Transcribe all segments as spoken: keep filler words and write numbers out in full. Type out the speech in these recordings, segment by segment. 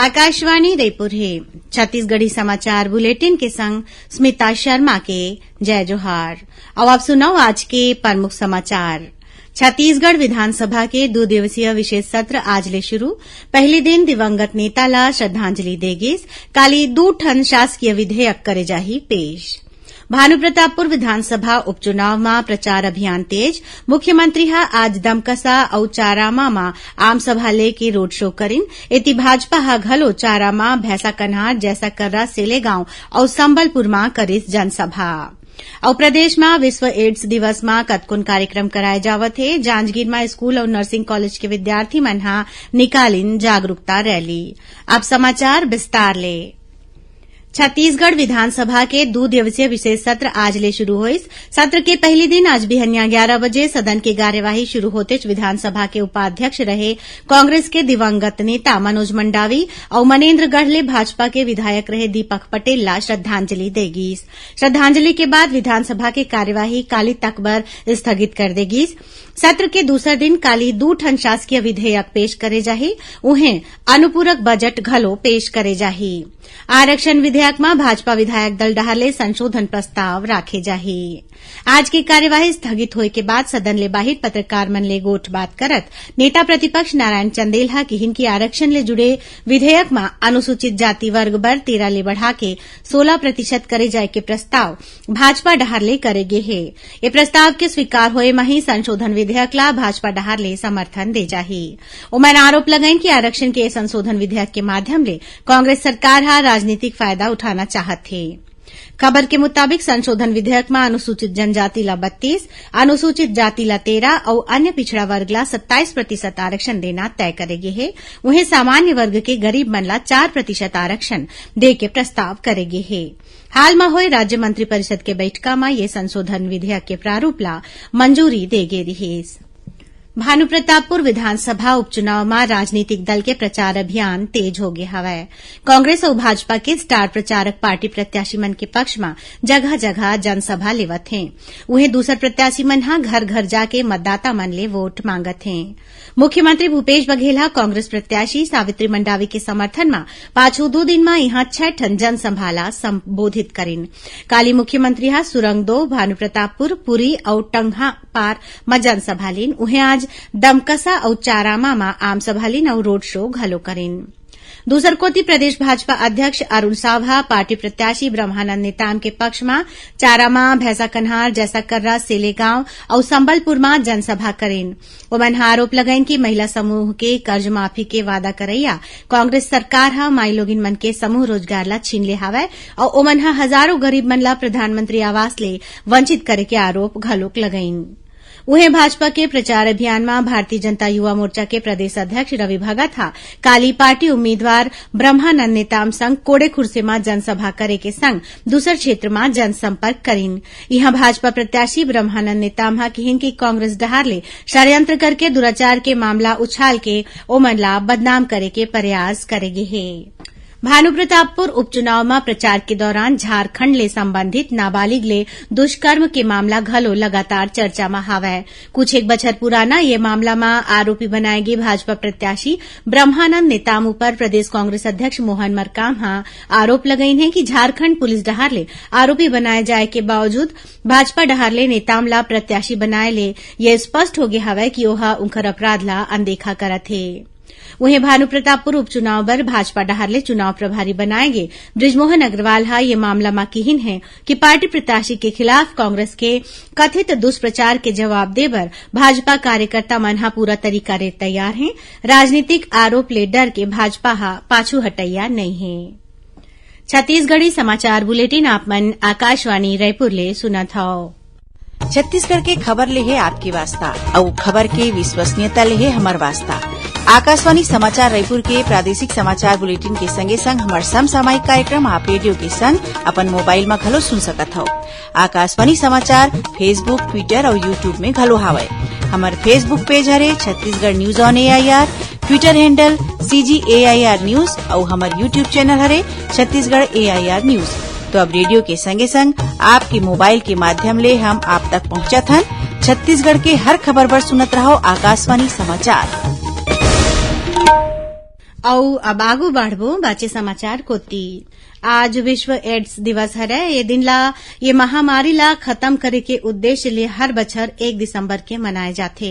आकाशवाणी रायपुर हे। छत्तीसगढ़ी समाचार बुलेटिन के संग स्मिता शर्मा के जय जोहार। अब आप सुनव आज के प्रमुख समाचार। छत्तीसगढ़ विधानसभा के दू दिवसीय विशेष सत्र आज ले शुरू। पहली दिन दिवंगत नेता ला श्रद्धांजलि दे गिस। काली दू ठन शासकीय विधेयक करे जाही पेश। भानुप्रतापपुर विधानसभा उपचुनाव म प्रचार अभियान तेज। मुख्यमंत्री ह आज दमकसा अउ चारामा म आम सभा लेके रोड शो करिन। एती भाजपा ह घलो चारामा, भैंसाकन्हार, जैसाकर्रा, सेलेगांव अउ संबलपुर म करिस जनसभा। अउ प्रदेश म विश्व एड्स दिवस म कतकोन कार्यक्रम कराए जावत हे। जांजगीर म स्कूल अउ नर्सिंग कॉलेज के विद्यार्थी मन ह निकालिन जागरूकता रैली। अब समाचार विस्तार ले। छत्तीसगढ़ विधानसभा के दू दिवसीय विशेष सत्र आज ले शुरू होइस। सत्र के पहली दिन आज बिहनिया ग्यारह बजे सदन के कार्यवाही शुरू होतेच विधानसभा के उपाध्यक्ष रहे कांग्रेस के दिवंगत नेता मनोज मंडावी अउ मनेन्द्रगढ़ ले भाजपा के विधायक रहे दीपक पटेल ला श्रद्धांजलि दे गीस। श्रद्धांजलि के बाद विधानसभा के कार्यवाही काली तक बर स्थगित कर दे गीस। सत्र के दूसर दिन काली दू ठन शासकीय विधेयक पेश करे जाही, उहें अनुपूरक बजट घलो पेश करे जाही। आरक्षण विधेयक म भाजपा विधायक दल डहार ले संशोधन प्रस्ताव राखे जाही। आज के कार्यवाही स्थगित होए के बाद सदन ले बाहिर पत्रकार मन ले गोठबात करत नेता प्रतिपक्ष नारायण चंदेल ह किहिन कि आरक्षण ले जुड़े विधेयक म अनुसूचित जाति वर्ग बर तेरह ले बढ़ा के सोलह प्रतिशत करे जाए के प्रस्ताव भाजपा डहार ले करे गे हे। ए प्रस्ताव के स्वीकार होए म ही संशोधन विधेयक ला भाजपा डहार ले समर्थन दे जाही। ओमन आरोप लगाइन कि आरक्षण के ए संशोधन विधेयक के माध्यम ले कांग्रेस सरकार ह राजनीतिक फायदा उठाना चाहत हे। खबर के मुताबिक संशोधन विधेयक म अनुसूचित जनजाति ला बत्तीस, अनुसूचित जाति ला तेरह अउ अन्य पिछड़ा वर्ग ला सत्ताईस प्रतिशत आरक्षण देना तय करे गे हे। उहें सामान्य वर्ग के गरीब मन ला चार प्रतिशत आरक्षण दे के प्रस्ताव करे गे हे। हाल म होए राज्य मंत्रिपरिषद के बैठका म ये संशोधन विधेयक के प्रारूप ला मंजूरी दे गे रिहिस। भानुप्रतापपुर विधानसभा उपचुनाव म राजनीतिक दल के प्रचार अभियान तेज हो गे हवय। कांग्रेस अउ भाजपा के स्टार प्रचारक पार्टी प्रत्याशी मन के पक्ष म जगह-जगह जनसभा लेवत हें। उहें दूसर प्रत्याशी मन ह घर-घर जाके मतदाता मन ले वोट मांगत हें। मुख्यमंत्री भूपेश बघेल ह कांग्रेस प्रत्याशी सावित्री मंडावी के समर्थन म पाछू दू दिन म इहां छह ठन जनसभा ला संबोधित करिन। काली मुख्यमंत्री ह सुरंग दो, भानुप्रतापपुर, पुरी अउ टंगहा पार म जनसभा लीन। उहें आज दमकसा अउ चारामा म आम सभा लीन अउ रोड शो घलो करिन। दूसर कोति, प्रदेश भाजपा अध्यक्ष अरुण साव ह पार्टी प्रत्याशी ब्रह्मानंद नेताम के पक्ष म चारामा, भैंसाकन्हार, जैसाकर्रा, सेलेगांव अउ संबलपुर म जनसभा करिन। ओमन ह आरोप लगाइन कि महिला समूह के कर्ज माफी के वादा करइया कांग्रेस सरकार ह माईलोगिन मन के समूह रोजगार ला छीन ले हावय अउ ओमन ह हजारों गरीब मन ला प्रधानमंत्री आवास ले वंचित करे के आरोप घलोक लगाइन। उहें, भाजपा के प्रचार अभियान म भारतीय जनता युवा मोर्चा के प्रदेश अध्यक्ष रवि भगत ह काली पार्टी उम्मीदवार ब्रह्मानंद नेताम संग कोड़े खुर्से म जनसभा करे के संग दूसर क्षेत्र म जनसंपर्क करिन। इहां भाजपा प्रत्याशी ब्रह्मानंद नेताम ह किहिन कि कांग्रेस डहार ले षड्यंत्र करके दुराचार के मामला उछाल के ओमन ला बदनाम करे के प्रयास करे गे हे। भानुप्रतापपुर उपचुनाव म प्रचार के दौरान झारखंड ले संबंधित नाबालिग ले दुष्कर्म के मामला घलो लगातार चर्चा म हावय। कुछ एक बछर पुराना ये मामला म आरोपी बनाए गे भाजपा प्रत्याशी ब्रह्मानंद नेताम ऊपर प्रदेश कांग्रेस अध्यक्ष मोहन मरकाम ह आरोप लगाइन हे कि झारखंड पुलिस डहार ले आरोपी बनाए जाए के बावजूद भाजपा डहार ले नेताम ला प्रत्याशी बनाए ले ये स्पष्ट होगे हवय कि ओहा उंखर अपराध ला अनदेखा करत हे। उहें, भानुप्रतापपुर उपचुनाव बर भाजपा डहार ले चुनाव प्रभारी बनाए गे बृजमोहन अग्रवाल ह ये मामला म किहिन हे कि पार्टी प्रत्याशी के खिलाफ कांग्रेस के कथित दुष्प्रचार के जवाब दे बर भाजपा कार्यकर्ता मन ह पूरा तरीका ले तैयार हे। राजनीतिक आरोप ले डर के भाजपा ह पाछू हटइया नइ हे। छत्तीसगढ़ी समाचार बुलेटिन आप मन आकाशवाणी रायपुर ले सुनत हव। छत्तीसगढ़ के खबर ले हे आपके वास्ता, अउ खबर के विश्वसनीयता ले हे हमर वास्ता। आकाशवाणी समाचार रायपुर के प्रादेशिक समाचार बुलेटिन के संगे संग हमर समसामयिक कार्यक्रम आप रेडियो के संग अपन मोबाइल म घलो सुन सकत हव। आकाशवाणी समाचार Facebook, Twitter अउ YouTube में घलो हावय। हमर Facebook पेज हरे Chhattisgarh news on AIR, Twitter handle CG AIR news अउ हमर YouTube चैनल हरे छत्तीसगढ़ एआईआर न्यूज। तो अब रेडियो के संगे संग आपके मोबाइल के माध्यम ले हम आप तक पहुंचत हन। छत्तीसगढ़ के हर खबर बर सुनत रहव आकाशवाणी समाचार। अउ अब आगू बढ़बो बाचे समाचार कोति। आज विश्व एड्स दिवस हरय। ये दिन ला, ये महामारी ला खतम करे के उद्देश्य ले हर बछर एक दिसंबर के मनाए जाथे।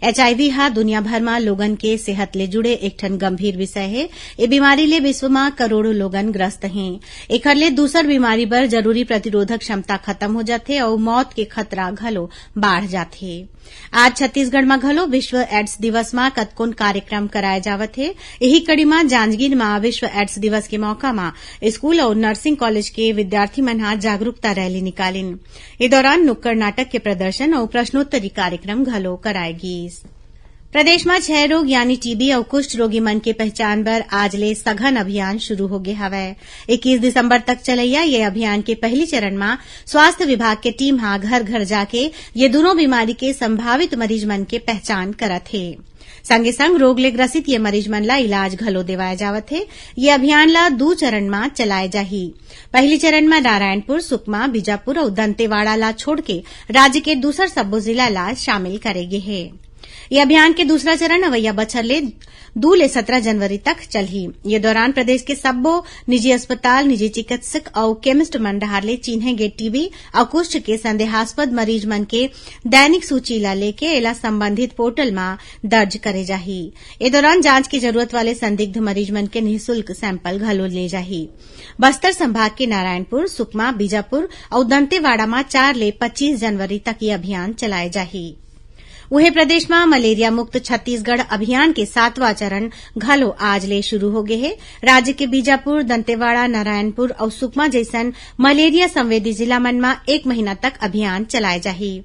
एचआईवी हा दुनिया भर म लोगन के सेहत ले जुड़े एक ठन गंभीर विषय हे। ये बीमारी ले विश्व म करोड़ों लोगन ग्रस्त हें। एखर ले दूसर बीमारी बर जरूरी प्रतिरोधक क्षमता खतम हो जाथे अउ मौत के खतरा घलो बाढ़ जाथे। आज छत्तीसगढ़ म घलो विश्व एड्स दिवस म कतकोन कार्यक्रम कराए जावत हे। इही कड़ी म जांजगीर म विश्व एड्स दिवस के मौका म स्कूल अउ नर्सिंग कॉलेज के विद्यार्थी मन ह जागरूकता रैली निकालिन। ए दौरान नुक्कड़ नाटक के प्रदर्शन अउ प्रश्नोत्तरी कार्यक्रम घलो कराए गीस। प्रदेश म क्षय रोग यानी टीबी अउ कुष्ठ रोगी मन के पहचान बर आज ले सघन अभियान शुरू होगे हवय। इक्कीस दिसंबर तक चलइया ये अभियान के पहली चरण म स्वास्थ्य विभाग के टीम ह घर-घर जाके ये दूनों बीमारी के संभावित मरीज मन के पहचान करत हे। संगे संग रोग ले ग्रसित ये मरीज मन ला इलाज घलो देवाय जावत हे। ये अभियान ला दू चरण म चलाए जाही। पहली चरण म नारायणपुर, सुकमा, बीजापुर अउ दंतेवाड़ा ला छोड़ के राज्य के दूसर सब्बो जिला ला शामिल करे गे हे। ये अभियान के दूसरा चरण अवइया बछर ले दू ले सत्रह जनवरी तक चलही। ये दौरान प्रदेश के सब्बो निजी अस्पताल, निजी चिकित्सक अउ केमिस्ट मन डहार ले चीन्हे गे टीबी अउ कुष्ठ के संदेहास्पद मरीज मन के दैनिक सूची ला लेके एला संबंधित पोर्टल म दर्ज करे जाही। ए दौरान जांच के जरूरत वाले संदिग्ध मरीज मन के निःशुल्क सैंपल घलो ले जाही। बस्तर संभाग के नारायणपुर, सुकमा, बीजापुर अउ दंतेवाड़ा म चार ले पच्चीस जनवरी तक ये अभियान चलाए जाही। उहे प्रदेश म मलेरिया मुक्त छत्तीसगढ़ अभियान के सातवां चरण घलो आज ले शुरू हो गे हे। राज्य के बीजापुर, दंतेवाड़ा, नारायणपुर अउ सुकमा जइसन मलेरिया संवेदी जिला मन म एक महीना तक अभियान चलाए जाही।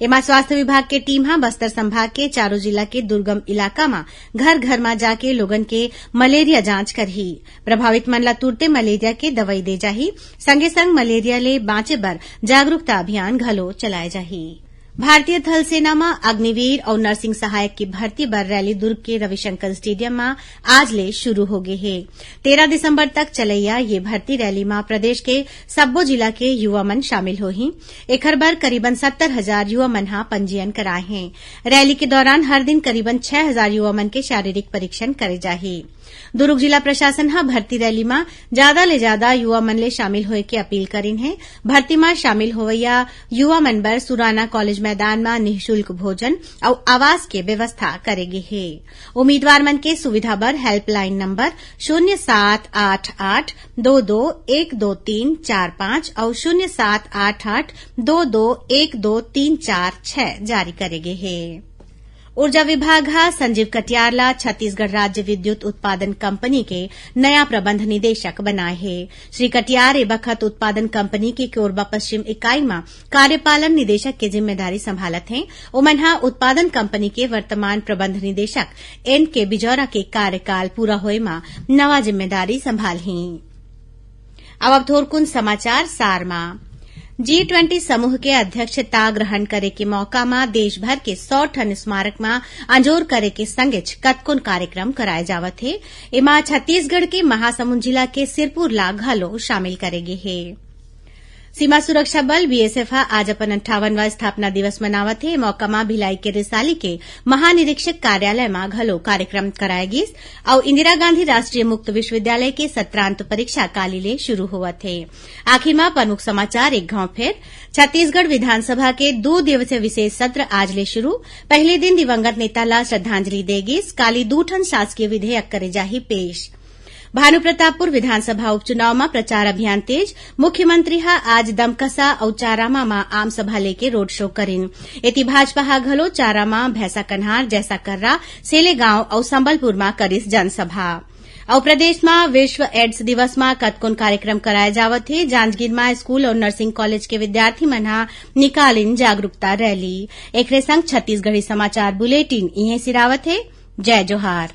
एमा स्वास्थ्य विभाग के टीम ह बस्तर संभाग के चारों जिला के दुर्गम इलाका म घर-घर म जाके लोगन के मलेरिया जांच करही। प्रभावित मन ला तुरते मलेरिया के दवई दे जाही। संगे संग मलेरिया ले बांचे बर जागरूकता अभियान घलो चलाए जाही। भारतीय थल सेना म अग्निवीर अउ नर्सिंग सहायक के भर्ती बर रैली दुर्ग के रविशंकर स्टेडियम म आज ले शुरू हो गे हे। तेरह दिसंबर तक चलइया ये भर्ती रैली म प्रदेश के सब्बो जिला के युवा मन शामिल होही। एखर बर करीबन सत्तर हजार युवा मन ह पंजीयन कराए हें। रैली के दौरान हर दिन करीबन छह हजार युवा मन के शारीरिक परीक्षण करे जाही। दुरूग जिला प्रशासन ह भर्ती रैली म जादा ले जादा युवा मन ले शामिल होए के अपील करिन हे। भर्ती म शामिल होवइया युवा मन बर सुराना कॉलेज मैदान म निःशुल्क भोजन अउ आवास के व्यवस्था करे गे हे। उम्मीदवार मन के सुविधा बर हेल्पलाइन नंबर शून्य सात आठ आठ दो दो एक दो तीन चार पाँच अउ शून्य सात आठ आठ दो दो एक दो तीन चार छह जारी करे गे हे। ऊर्जा विभाग ह संजीव कटियार ला छत्तीसगढ़ राज्य विद्युत उत्पादन कंपनी के नया प्रबंध निदेशक बनाए हे। श्री कटियार ए बखत उत्पादन कंपनी के कोरबा पश्चिम इकाई म कार्यपालन निदेशक के जिम्मेदारी संभालत हें। ओमन ह उत्पादन कंपनी के वर्तमान प्रबंध निदेशक एन के बिजौरा के कार्यकाल पूरा होए म नवा जिम्मेदारी संभालही। अब, अब थोरकुन समाचार सार म। जी ट्वेंटी समूह के अध्यक्षता ग्रहण करे के मौका म देश भर के सौ ठन स्मारक म अंजोर करे के संगेच कतकोन कार्यक्रम कराए जावत हे। एमा छत्तीसगढ़ के महासमुंद जिला के सिरपुर ला घलो शामिल करे गे हे। सीमा सुरक्षा बल, बीएसएफ, ह आज अपन अंठावनवां स्थापना दिवस मनावत हे। ए मौका म भिलाई के रिसाली के महानिरीक्षक कार्यालय म घलो कार्यक्रम कराए गिस अउ इंदिरा गांधी राष्ट्रीय मुक्त विश्वविद्यालय के सत्रांत परीक्षा काली ले शुरू होवत हे। आखिर म प्रमुख समाचार एक घांव फेर। छत्तीसगढ़ विधानसभा के दू दिवसीय विशेष सत्र आज ले शुरू। पहले दिन दिवंगत नेता ला श्रद्धांजलि दे गिस। काली दू ठन शासकीय विधेयक करे जाही पेश। भानुप्रतापपुर विधानसभा उपचुनाव म प्रचार अभियान तेज। मुख्यमंत्री ह आज दमकसा अउ चारामा म आम सभा लेके रोड शो करिन। एती भाजपा ह घलो चारामा, भैंसाकन्हार, जैसाकर्रा, सेलेगांव अउ संबलपुर म करिस जनसभा। अउ प्रदेश म विश्व एड्स दिवस म कतकोन कार्यक्रम कराए जावत हे। जांजगीर म स्कूल अउ नर्सिंग कॉलेज के विद्यार्थी मन ह निकालिन जागरूकता रैली। एकरे संग छत्तीसगढ़ी समाचार बुलेटिन इहें सिरावत हे। जय जोहार।